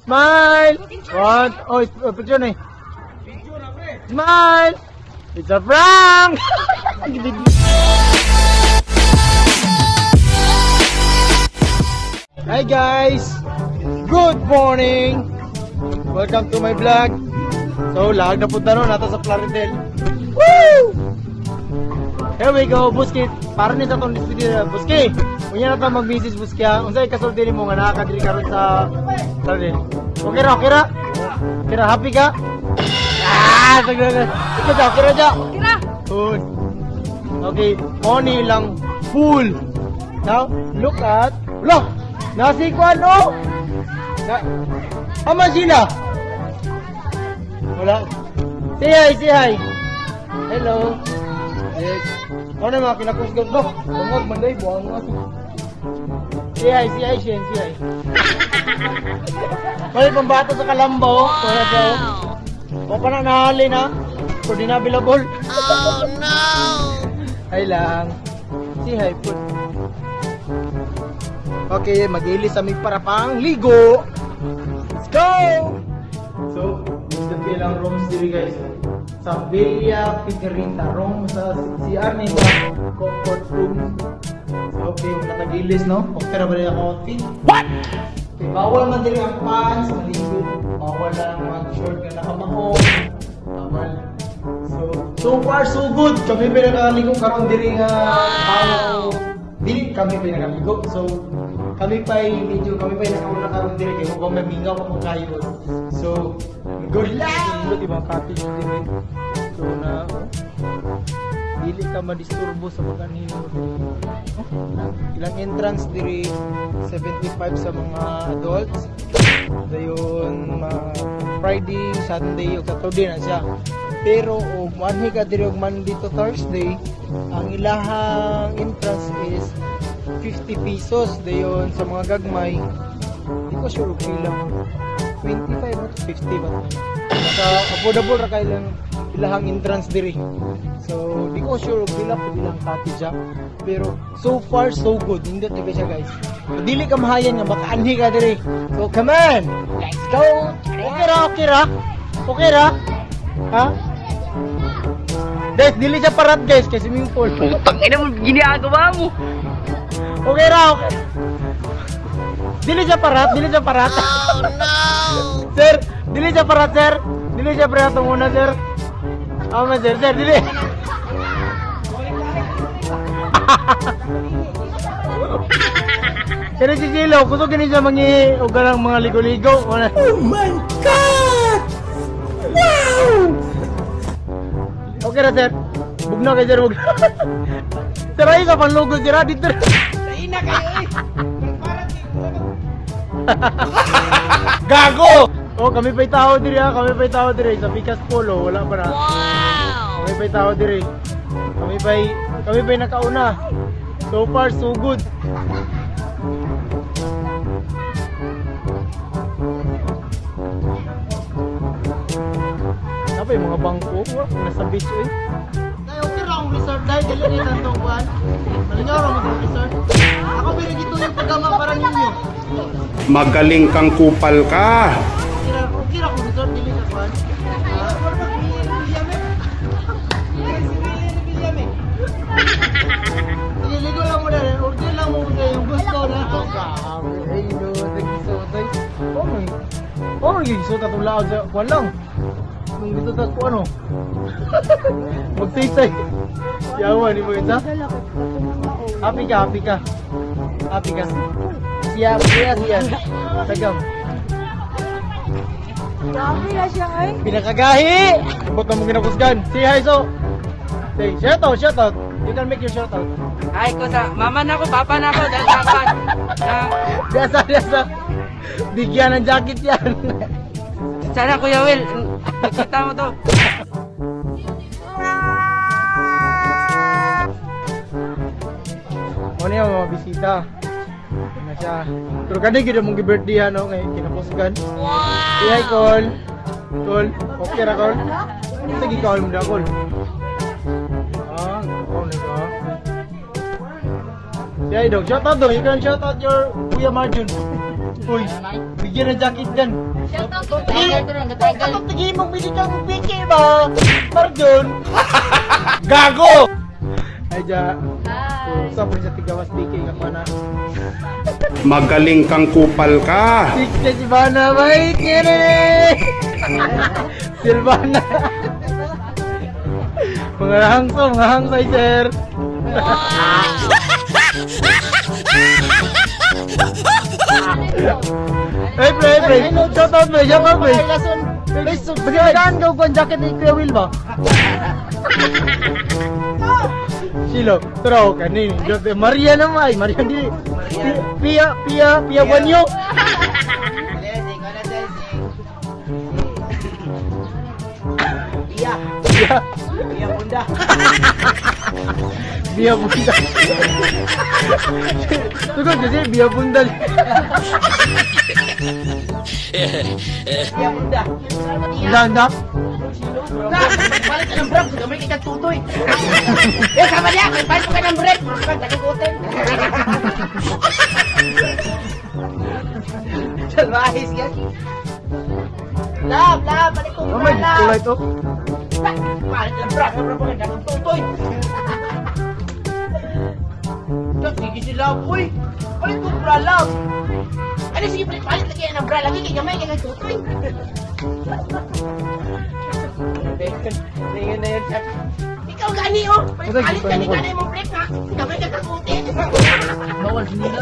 Smile! One, oh, picture na eh. Smile! It's a prank! Hi guys! Good morning! Welcome to my vlog. So, lag na punta no, nata sa Plaridel. Woo! Here we go, Buski. Para ni sa tong despedida, Buski. Unya na ta mag-message, Buski ha. Unsay kasulti nimo nga naa ka diri karon sa Plaridel? Okay ra, okay ra? Okay ra, happy ka? Ah, sagla. Ikaw ja, okay ra ja? Okay ra. Good. Okay, money lang full. Now, look at, look! Nasi ko ano? Na, ama sila? Wala. Say hi, say hi. Hello. Yes. Ano na mga kinakusgod ba? Bangag, manday, buwang nga. Say hi, Shen, say hi. May pambato sa Kalambo. Wow. O pa na nahali na. So, di na available. Oh, no! Hi lang. Say hi, put. Okay, mag-ilis kami para pang ligo. Let's go! So, gusto lang rooms diri guys. Sa Villa Figurita room sa CR ni comfort room. So, okay, wala tag-ilis, no? Okay ra ba rin ako outfit? What? Okay, bawal man diri ang pants, maligo. Bawal lang mag-short nga nakamao. Bawal. So, so far so good. Kami pinakaligo karon diri nga tao. Dili kami pinakaligo. So, kami pa'y medyo kami pa'y nakauna karon diri kay mukhang mamingaw pa kung kayo. So, good luck! Good ibang cottage diri. So na oh, dili ka madisturbo sa mga anino. Oh, ilang entrance diri 75 sa mga adults. Dayon mga Friday, Sunday ug Saturday na siya. Pero og moanhi ka diri og Monday to Thursday, ang ilahang entrance is 50 pesos. Dayon sa mga gagmay, di ko sure og pila. 25 ba to 50 ba to? Basta affordable ra kay lang ilahang entrance diri. So di ko sure og pila pud ilang cottage ha. Pero so far so good. Nindot gyud siya guys. So, dili ka mahayan nga makaanhi ka diri. So come on, let's go. Okay ra, okay ra. Okay ra. Ha? Guys, dili siya parat guys kay swimming pool. Putang ina mo, ginagawa mo! Okay ra, okay. Dili siya parat, dili siya parat. Oh, no! Sir, dili siya parat, sir. Dili siya parat muna, sir. Ama, sir, sir, dili. Pero si Silo, gusto gini siya mangi og ganang mga ligo-ligo. Oh my God! Wow! Okay ra, sir. Bugna kay sir, bugna. Sir, ay sa panlugod sir, dito. Ina kayo eh! Gago! Oh, kami pa'y tao diri ha, kami pa'y tao diri sa Pikas Polo, wala pa na. Wow! Kami pa'y tao diri. Kami pa'y nakauna. So far so good. Napay mga bangko, nasa beach eh. Ay, okay ra akong resort dahil dili ni tantong kuan. Malingaw ra mo sa resort. Ako pinagito yung pagkama para ninyo. Magaling kang kupal ka. Okay ra akong resort dili ka kuan. Sige, ligo lang mo na rin. Order lang mo kung yung gusto na. Grabe, ay no, nagisuot ay. Oh my. Oh, nagisuot atong laod sa kuan lang. Nung dito sa kuan ano. Magsaysay. Yawa ni mo ita. Happy ka, happy ka. Happy ka. Siya, siya, siya. Tagam. Dami na siya ay. Pinakagahi! Abot na mong kinakusgan. Say hi, so. Say, shout out, shout out. You can make your shout out. Ay, ko sa mama na ako, papa na ako, dahil sa kan. Na, Biasa, biasa. Bigyan ng jacket yan. sana Kuya Will, nakita mo to. Ano yung mga bisita? Ano siya? Pero kani gid mong gi-birthday ano kay kinapusgan. Wow! Say hi, Col. Col, okay ra Col? Sige, call mo na, Col. Ah, oh, nito. Say hi, dog. Shout out, dog. You can shout out your Kuya Marjun. Uy, Bigyan ng jacket dyan. Shout out. Katong tingin mong bili kang biki ba? Marjon. Gago! Ay, ja. Hi. Sa po sa tigawas biki ka pa na. Magaling kang kupal ka. Six na si Bana, wait! Ngene! Silvana! Mga hangso, mga hangsay, sir! Hey, pre, pre! Shout out, pre! Shout out, pre! Pagkakaan ka kung jacket ni Kuya Will ba? Silo, tara kanin. Maria naman, ay, Maria di. Pia, Pia, Pia Banyo. Pia. Pia. Pia Bunda. Bia Bunda. Tugod kasi Bia Bunda. Pia Bunda. Handa, handa. Palit ka ng brake, gamay kita tutoy. Eh, sama niya, may palit ka ng brake. Tagagutin. Salvahis yan. Lab, lab, balik kong Oh, may bra, lab. kulay to. Palit ng brake, gamay ka ng tutoy. Sige si Lab, uy. Palit kong bra, lab. Ano, sige, palit, palit lagi yan ng bra. Lagi kay gamay kay tutoy. Tingin na yun, Jack. Ikaw gani, oh. Palit, palit, gani, gani mong brake, ha? Gamay ka kakutin. Bawal sinila.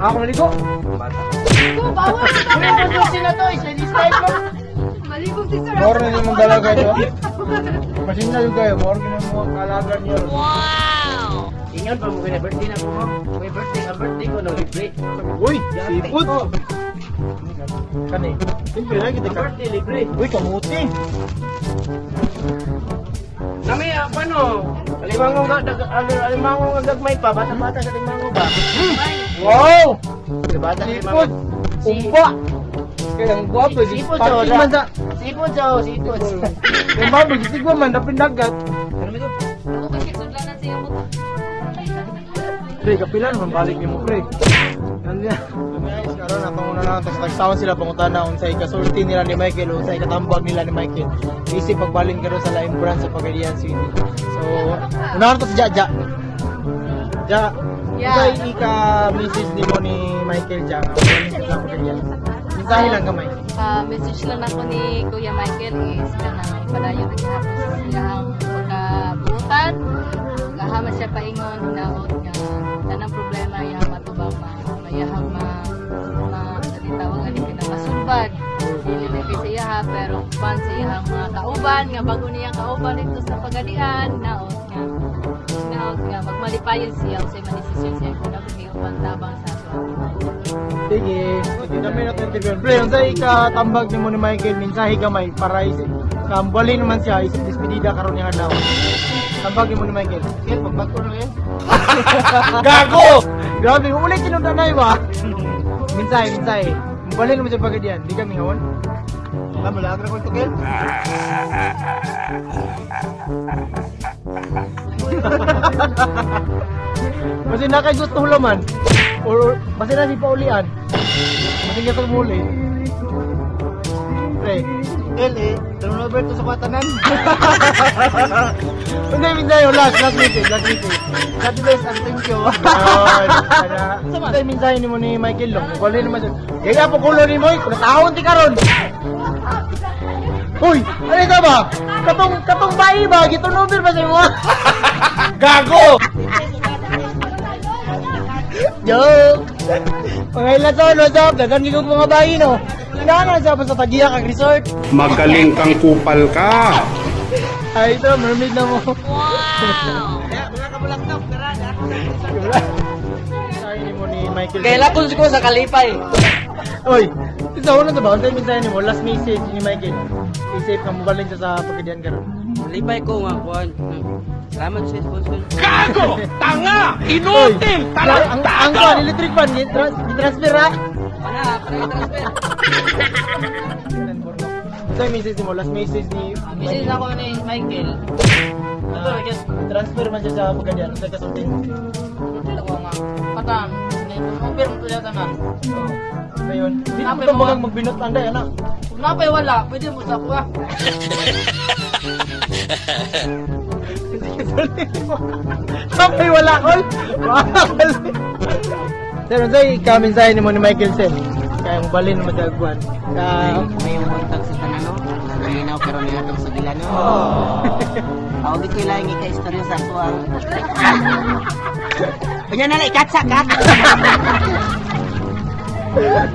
Ako naligo. Ko, bawal. Ano sila to? Style mo. Maligong si sir. Moro na yung dalaga nyo. Masin na yung kayo. Moro na yung mga kalaga niyo. Wow! Ingat pa mo kaya birthday na ko mo. May birthday, ang birthday ko no libre. Uy, seafood. Kani. Siyempre na kita Ang ka. birthday libre. Uy, kamuti. Nami paano? Alimango nga dag alimango nga gagmay pa bata-bata sa limango ba? Wow! Bata sa Seafood. limango. Umpa. Kaya ang gwapo. Seafood Parking man sa... Seafood so, seafood. Yung baboy, gisigwa man, napin dagat. Ano ito? Ako kasi sudlanan sa iyong buto. Pre, kapila naman balik ni mo, pre. Nandiyan. Guys, karon atong una lang tas tagsawan sila pangutana unsay kasulti nila ni Michael, unsay katambag nila ni Michael. Isip pagbalin karon sa laing branch sa Pagadian City. So, unahan to si Jaja. Ja, Yeah. unsay ika message nimo ni Michael Ja nga balin ka sa Pagadian. Mensahe lang gamay. Message lang ako ni Kuya Michael is kanang padayon ang gihapon sa iyang pagkabuotan. Gahama siya paingon hinaot nga tanang problema iyang matubang ma mayahang ma ma tawag ani kita masulbad. Dili na kay sa iyaha pero uban sa iyahang mga kauban nga bago niyang kauban dito sa Pagadian naot nga magmalipayon siya usay man desisyon siya kung dapat kay uban tabang sa ato. Sige, sige kami na interview. Pre, unsay ikatambag nimo ni Michael mensahe gamay para isip kambalin naman siya isip despedida karon niya adlaw. Tambag nimo ni Michael. Sige, pagbago na yan. Gago! Grabe, ulit tinundanay ba? Mensahe, mensahe. Mubalin naman siya pagadian. Di kami hon. Tama lang ko to Kel. Kasi na kay gusto hulaman. Or basta na si paulian. Kasi gusto muli. Pre, Kel eh, turnover to sa kwatanan. hindi, mensahe. Last, last message, last message. God bless and thank you. Yun. Sana. Sa mensahe nimo ni Michael Long. Mubalin naman siya. Kaya po kulo ni Moy, kung taon ti karon. Uy, ano ito ba? Katong katong bayi ba? Giturnover ba sa imo? Gago! Joke! Mga ilason, what's up? Dagan gigog mga bayi, no? Inaano sa sa Tagiya kag resort. Magaling kang kupal ka. Ay, ito, mermaid na mo. Wow! Mga kabulaktok, tara. Mensahe mo ni Michael. Kaya lakon ko sa kalipay. Oy, sa una ba? Unsa mensahe nimo? Last message ni Michael. Isip ka mo balin siya sa pagkadian karon. Kalipay ko nga kuan. Salamat sa sponsor. Gago! Tanga! Inutil! Ang kuan, electric fan, gi-transfer ha. Ana, para transfer. Unsa message nimo? Last message ni Message ako ni Michael. Ito, transfer man siya sa pagkadian. Unsa kasulti mo? Ito ko nga. Patang. Over mo tuloy tanan. Ngayon, hindi mo ito bagang magbinot anday, anak. Kung napay wala, pwede mo sa kuha. Napay wala, kol. Sir, unsay ka-mensahe nimo ni Michael, sir? Kaya mo balin mo sa agwan. May umuntag sa tanan, no? Naginaw pero nilatong sa gilano. Ako di ko ilang ika-istorya sa ako ang. Unya na lang, ikatsa ka!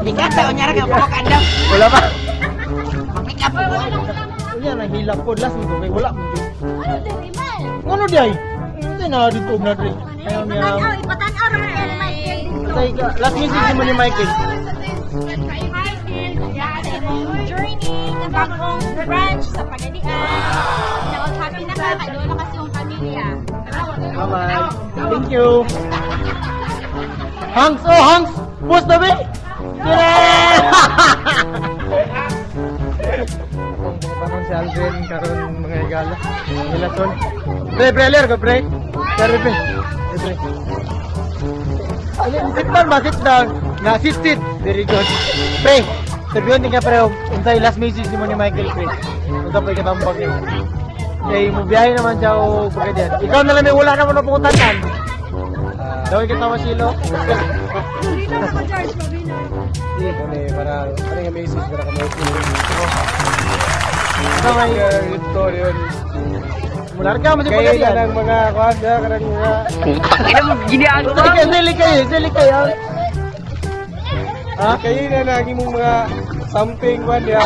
Ikatsa, unya ra ka, pumakaandam. Wala pa. Mag-pick up. Unya na hilap ko last mo kay wala mo. Ano diri man? Ngano di ay? Unsay na dito og na diri? Ayaw niya. Ipatanaw raman yan ni Michael dito. Unsay ka last message nimo ni Michael? Journey na bagong branch sa Pagadian. Happy na ka, kay doon na kasi yung pamilya. Bye-bye. Thank you. Hangs, oh Hangs! Post na be! Yeah! Akong pangon si Alvin karon mga higala. Nilason. Pre, pre, ler ko pre. Pre, pre. Pre. Ali, sit down ba? Sit down. Na, sit, sit. Very good. Pre, sabihin din ka pre, unsay last message nimo ni Michael pre. Unsa pa ikatambag nimo? Kay mo biyahe naman siya o Pagadian. Ikaw na lang may wala naman na pangutanan. Daw ikatawa silo. Sige, para ano yung message para kami. Ito may Ito yun. mular ka mo sa Kaya Pagadian. na ng mga kuan na kanang mga Likay, likay, likay, likay. Ha? Kayo na lagi mong mga something kuan ya.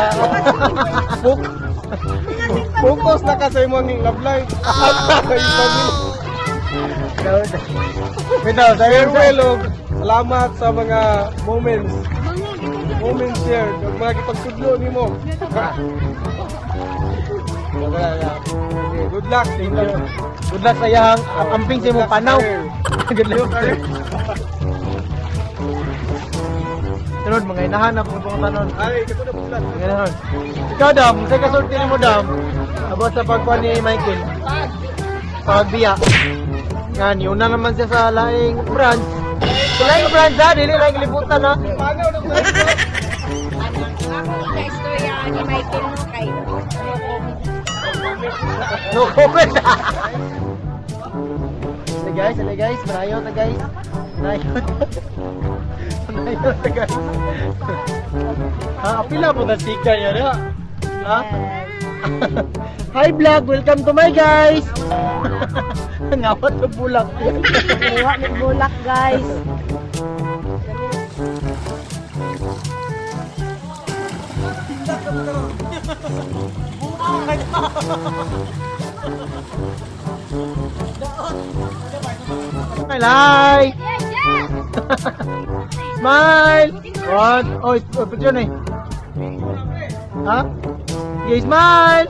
Focus na ka sa imong love life. Wait daw, sabi mo. Farewell og salamat sa mga moments. Moments shared ug mga gipagtudlo nimo. Good luck. Thank you. Good luck sa iyang amping sa imong panaw. Good luck. Sunod, mga inahan ako ng pangutanon. Ay, kato na bulan. Mga inahan. Ikaw, Dam, sa kasulti nimo, Dam, about sa pagkuha ni Michael. Pagbiya. Nga, niuna naman siya sa laing branch. Sa laing branch, ha? Dili laing libutan, ha? Panaw na ko. Ako ika-istorya ni Michael no kay No comment. Sila guys, sila guys, marayo na guys. Marayo na. Marayo na guys. Ha, apila po na tika niya na. Ha? Hi vlog, welcome to my guys. Ngawat na bulak. Kuha ng bulak guys. Hi. Smile. One. Oh, picture na eh. Ha? Okay, smile.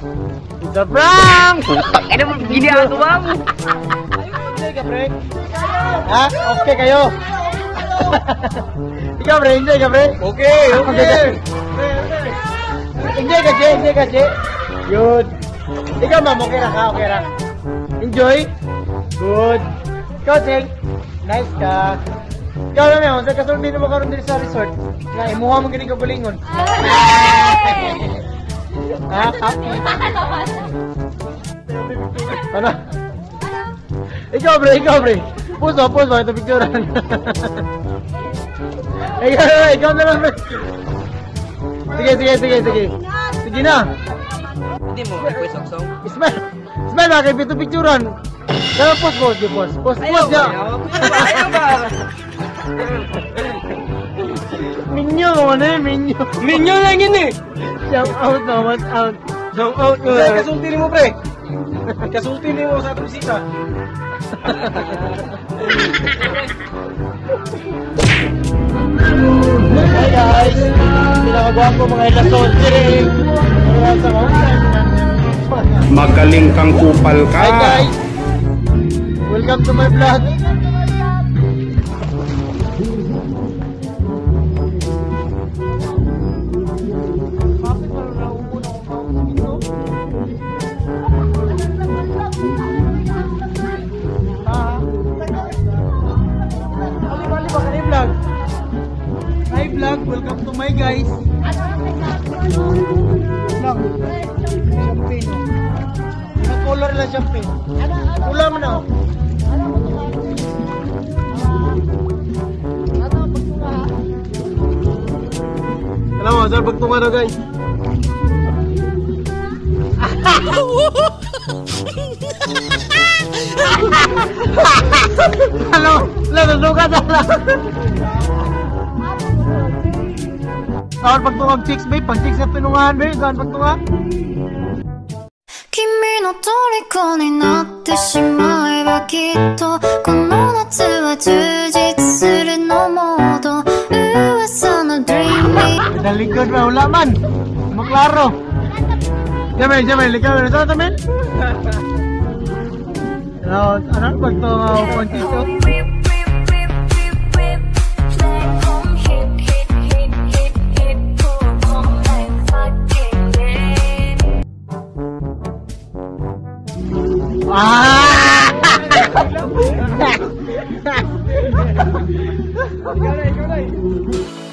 It's a prank. Ano mo ginagawa mo? Enjoy ka, pre. Ha? Okay kayo. Ikaw, pre. Enjoy ka, pre. Okay, okay. Enjoy ka, Che. Enjoy ka, Che. Good. Ikaw, ma'am. Okay ra ka. Okay ra. Enjoy. Good. Ikaw, Cheng. Nice ka. Ikaw na, ma'am. Sa kasulti mo karon diri sa resort. Nga, imuha mo gini kabulingon. Ha? Ano? Ikaw, pre. Ikaw, pre. Puso, puso. Ito picturean. Ikaw, ikaw na lang, pre. Sige, sige, sige, sige. Sige na. Hindi mo request og song. Smile. Smile ba? Kay pito picturean. Pero post, post, post. Post, post, ya. Ayaw ba? Minyo mo na eh, minyo. Minyo lang yun eh. Shout out na, watch out. Shout out na. Kasulti nimo pre. Kasulti nimo sa atong sita. Hi guys! Pinakagwapo mga ilason. Magaling kang kupal ka. Hi guys! Welcome to my vlog. Bali, bali, baka na yung vlog. vlog. Welcome to my guys. Lang. Champagne. Ang color lang champagne. Pula man ako. Alam mo, sir, pagtunga na guys. Alam mo, natutukan na lang. Saan pagtungag chicks, babe? Pag chicks na tunungan, babe. Saan pagtunga? 君の虜になってしまえばきっとこの夏は充実するのもっと噂の dreamy Nalikod ba? Wala man. Maklaro. Jamel, Jamel, ikaw. Saan tamin? Ano, ano? Pagtunga pag chicks, oh. Ah! Ikaw na, ikaw na.